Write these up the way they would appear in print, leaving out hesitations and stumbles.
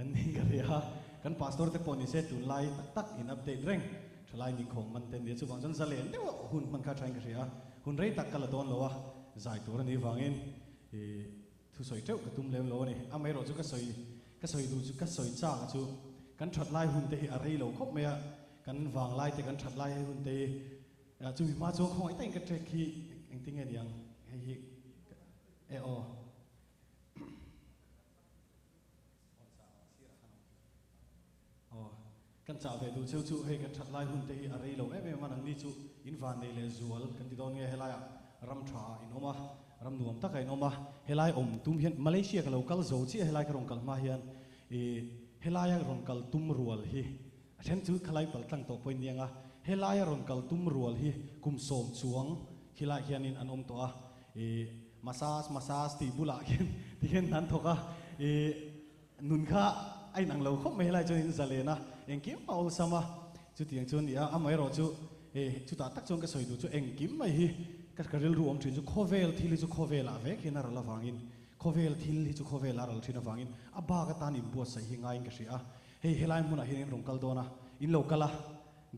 Kan ning ka ria a, kan pastor te pawh nise tunlai tak tak in update reng thalai ningkhawm man te nia chuvang chuan zalen deuh a hun hman kha thain ka hria a, hun rei tak ka la dawn lo a, zai tur a nih vangin ih thusawi teuh ka tum lem lo a ni. Amaherawh chu ka sawi ka sawi duh chu ka sawi chak a chu kan that lai hun te hi a rei lo khawp mai a, kan vanglai te kan that lai hun te hi chumi hma chuan khawngaih takin ka track hi engtin nge niang hei hi e aw. Aw, kan chah ve duh cheu chu hei kan that lai hun te hi a rei lo em em a, nangni chu in van nei leh zual kan ti dawn nge helaiah ram tha ah in awm a, ram nuam takah in awm a, helai awm tum hian Malaysia ka lo kal zo chiah helai ka rawn kal hma hian ih helaia rawn kal tum rual hi a then chu khalai pal tlang tawh pawh in niang a, helaia rawn kal tum rual hi kum sawm chuang khilaiah hianin an awm tawh a, ih massage massage tih bulah khian ti hian an thawk a ih nun kha a inang lo khawp mai helai chuan in zalen a engkim a awlsam a chutiang chu a ni a amaherawh chu ih chutah tak chuan ka sawi duh chu engkim mai hi ka ka rilru awm thin chu khawvel thil hi chu khawvelah vek hian a ral avangin khawvel thil hi chu khawvelah a ral thin avangin a bak atan inbuatsaih hi ngaiin ka hria a hei helai hmunah hian in rawn kal dawn a in lo kal a.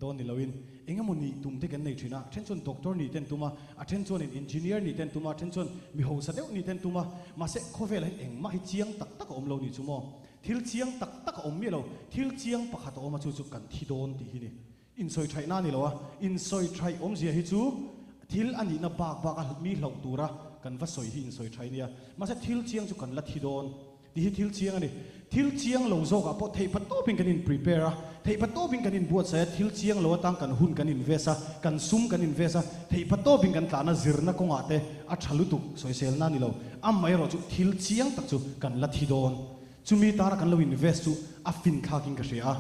Dawn ni loin eng emaw nih tum te kan nei thin a, a then chuan doctor nih ten tum a, a then chuanin engineer nih ten tum a, a then chuan mi hausa deuh nih ten tum a, mahse khawvelah hian engmah hi chiang tak tak a awm lo nih chu maw? Thil chiang tak tak a awm miah lo, thil chiang pakhat a awm a chu chu kan thi dawn tih hi ni. Insawi thaih na a ni lo a, insawi thaih awmzia hi chu thil a nihna bak bak a mi hlauh tura kan va sawi hi insawi thaih a nia, mahse thil chiang chu kan la thi dawn. Tih hi thil chiang a ni. Thil chiang lo zawkah pawh theih patawpin kan in prepare a, theih patawpin kan inbuatsaih a, thil chiang lo atang kan hun kan invest a, kan sum kan invest a, theih patawpin kan tlahna zirna kawngah te a tha lutuk, sawiselna a ni lo. Amaherawh chu thil chiang tak chu kan la thi dawn. Chumi tana kan lo invest chu a finthlakin ka hria a.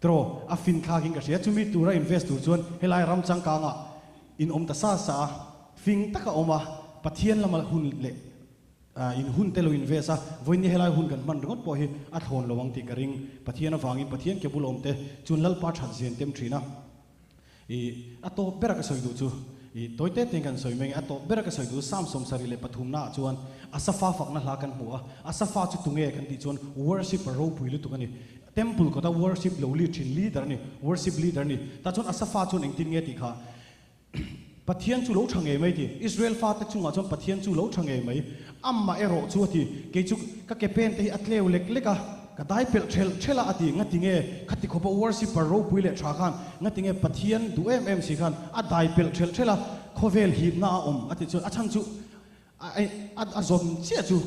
Tiraw, a finthlakin ka hria. Chumi tura invest tur chuan helai ram changkangah in awm ta sa sa a, fing taka awm a, Pathian lama hun leh In hun te lo invest a, vawiin helai hun kan hman ringawt pawh hi a thlawn lo ang tih ka ring. Pathian avangin Pathian ke bul awm te chuan Lalpa that zian tem thin a. I a tawp bera ka sawi duh chu, i tawi te tein kan sawi mai nge, a tawp bera ka sawi duh Psalm 73 naah chuan Asafa fakna hla kan hmu a, Asafa chu tunge kan tih chuan worship a ropui lutuk a ni. Temple kawta worship lo lead thin leader a ni, worship leader a ni. Tah chuan Asafa chuan engtin nge tih kha Pathian chu lo tha ngei mai ti. Israel fate chungah chuan Pathian chu lo tha ngei mai. Amah erawh chu a ti, Kei chu ka ke pen te hi a tleu lek lek a, ka dai pelh thelh thelh a a ti. Ngati nge khati khawpa worshipper ropui leh tha khan ngati nge Pathian duh em em si khan a dai pelh thelh thelh a, khawvel hipna a awm a ti chuan a chhan chu a zawm chiah chu.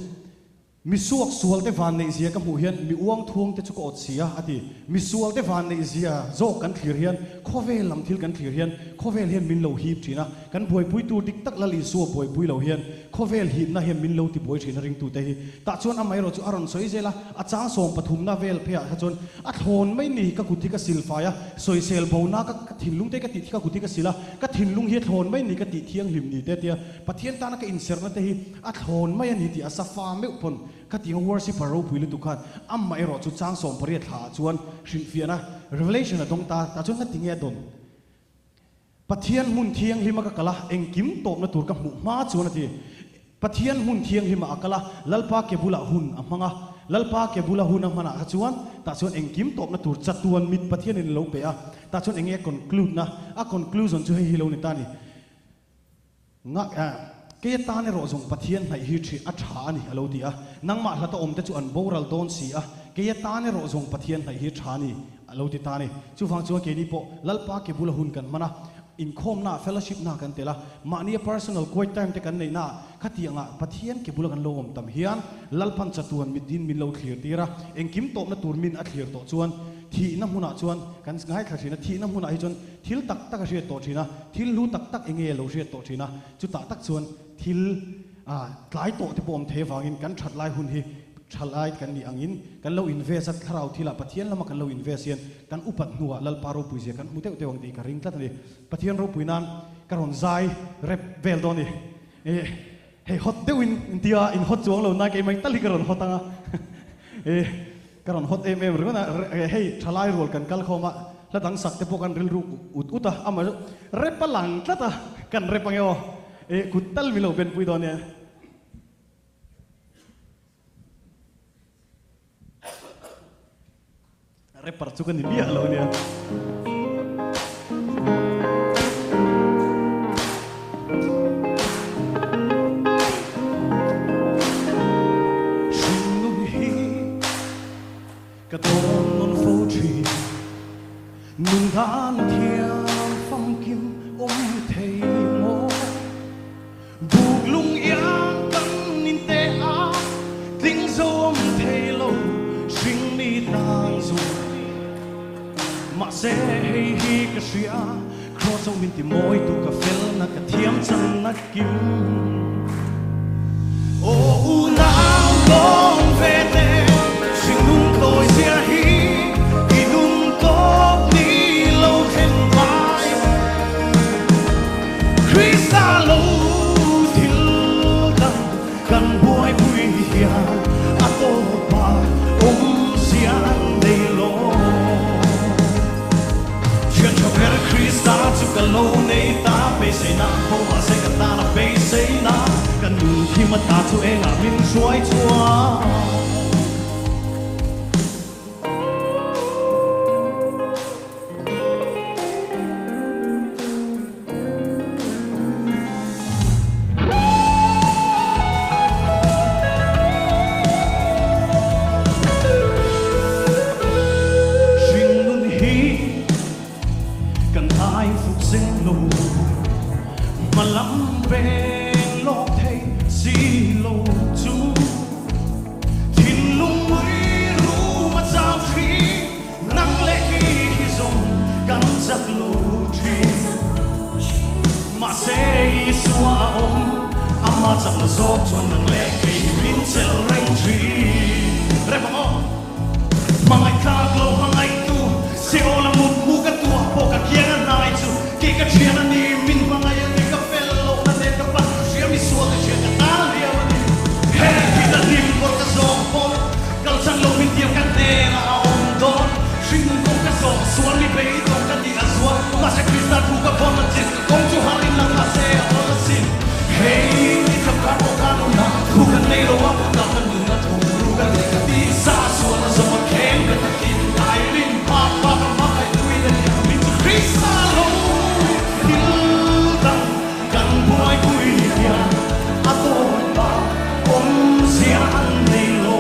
Mi suak sual te van neih zia ka hmuh hian mi uang thuang te chu ka awt si a, a ti. Mi sual te van neih zia zawk kan thlir hian khawvel lam thil kan thlir hian khawvel hian min lo hip thin a, kan buaipui tur dik tak Lal Isua buaipui lo hian khawvel hipna hian min lo ti buai thin a ringtute hi. Tah chuan amaherawh chu a rawn sawi zel a, a chang sawm pathumna vel pheiah kha chuan a thlawn mai ni ka kut hi ka sil fai a, sawisel bona ka thinlung te ka tih ka kut hi ka sil a, ka thinlung hi a thlawn mai ni ka tih thianghlim ni te tia Pathian tana ka inserhna te hi a thlawn mai a ni tih a sa fa meuh pawn khatiang worshipper ropui lutuk khan amah erawh chu chang 18 thla ah chuan hrilhfiahna revelation a dawng ta tah chuan ngati nge a dawn? Pathian hmun thianghlim a ka kal a engkim tawpna tur ka hmuh hma chuan a ti. Pathian hmun thianghlim ah a kal a Lalpa ke bulah hun a hmang a Lalpa ke bula hun a hmanah kha chuan tah chuan engkim tawpna tur chatuan mit Pathianin a lo pe a tah chuan enge a conclude na a conclusion chu hei hi lo ni ta a ni. Nga eh, kei atan erawh zawng Pathian hnaih hi ṭhi a ṭha a ni, a lo ti a. Nangmah hlata awmte chu an boral dawn si a, kei atan erawh zawng Pathian hnaih hi ṭha a ni, a lo ti ta a ni. Chuvang chuan keini pawh Lalpa ke bula hun kan hman a, inkhawmnaah, fellowship-naah kan tel a, mahnia personal quiet time te kan neihnaah khatiangah Pathian ke bula kan lo awm tam hian Lalpan chatuan mitdin min lo thlir tir a, engkim tawpna tur min a thlir tawh chuan thihna hmunah chuan kan ngaithla ṭhin a, thihna hmunah hi chuan Thil tak tak a hriat tawh thin a, thil hlu tak tak enge a lo hriat tawh thin a, chutah tak chuan thil tlai tawh te pawh awm thei avangin kan that lai hun hi tha lai kan nih angin kan lo invest a, thlarau thilah Pathian lama kan lo invest hian kan upat hnuah Lalpa ropui zia kan hmu deuh deuh ang tih ka ring tlat a ni. Pathian ropui nan ka rawn zai rep vel dawn a ni. Hei hot deuhin intia in hot chuang lo nai keimah tal hi ka rawn hot ang a, Ka rawn hot em em ringawt a, hei thalai rual kan kal khawm a, hla dang sak te pawh kan rilru ut ut a, amah chu rep a lang tlat a, kan rep ange aw, eh kut tal min lo ben pui dawn nia. Rapper chu ka ni miah lo nia. Hringnun hi ka tawn nawn fo thin, nun dan thiam famkim awm thei maw? Buk lung iang kan in te a, tling zo awm thei lo hring mi tan zawng. Mahse hei hi ka hria, Kraws ho min ti mawi tu ka fel na ka thiam chan na kim. Aw unau dawn ve te, hringnung tawi zia hi i nun tawp ni lo thleng mai. Krista lo thil dang kan buaipui hian a tawpa awmzia an nei lo. Thian tha ber Krista chu ka lo nei ta, beiseina pawh mahse ka tana beiseina, ka nun thim ata chu engah min hruai chhuak. Hringnun hi kan ai fuk zel lo, hma lam veng lawk thei si lo chu. Thinlung mui rum a chau thin, nang leh kei hi zawng kan chak lo thin. Mahse Isua a awm, ama chak la zawk chuan nang leh kei hi min chelh reng thin. Rem ang aw. Hmangaihtlak lo hmangaihtu, Seol a mut mu ka tuah pawh ka kiang a hnai chu, kei ka thian a ni, min hmangaih a ni, ka fel lohna nen ka pan ka hria, misual ka hria, ka tan riau a ni. He thil a hlim kawr ka zawng pawn, kalsan lo min tiam ka hnenah a awm dawn, hringnun kawng ka zawng, sual mi beidawng ka nih a zual, mahse Krista thu ka vawn a chin, ka kawng chu har in lang mahse a awl a sin. Hei ni tlangkar pawh ka nunah thu kan nei lo a, kal ka nunna thu ru ka nei ka ti sa sual a zawm a kheng ka ta tin ai rin phak phak a hmangaih tui na lian min chu Krista lo thil dang kan buaipui hian a tawp a awmzia an nei lo.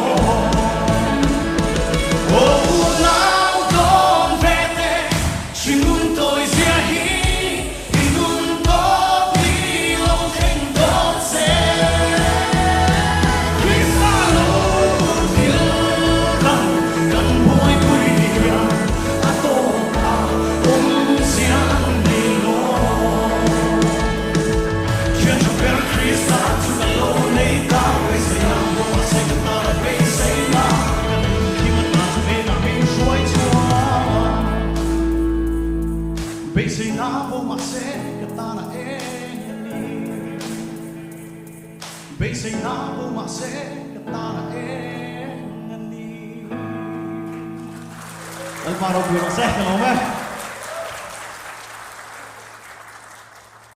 Aw unau dawn ve te hringnun tawi zia hi I nun tawp ni lo thleng dawn che. Krista lo thil dang kan buaipui hian a tawp a awmzia an nei lo. Thian tha ber Krista chu ka lo nei ta, beiseina pawh mahse ka tan a beiseina ka nun thim ata chu engah min hruai chhuak. Beiseina pawh mahse ka tana eng a ni. Beiseina pawh mahse ka tana eng a ni. Lalpa ropui rawh se, ka lawm e.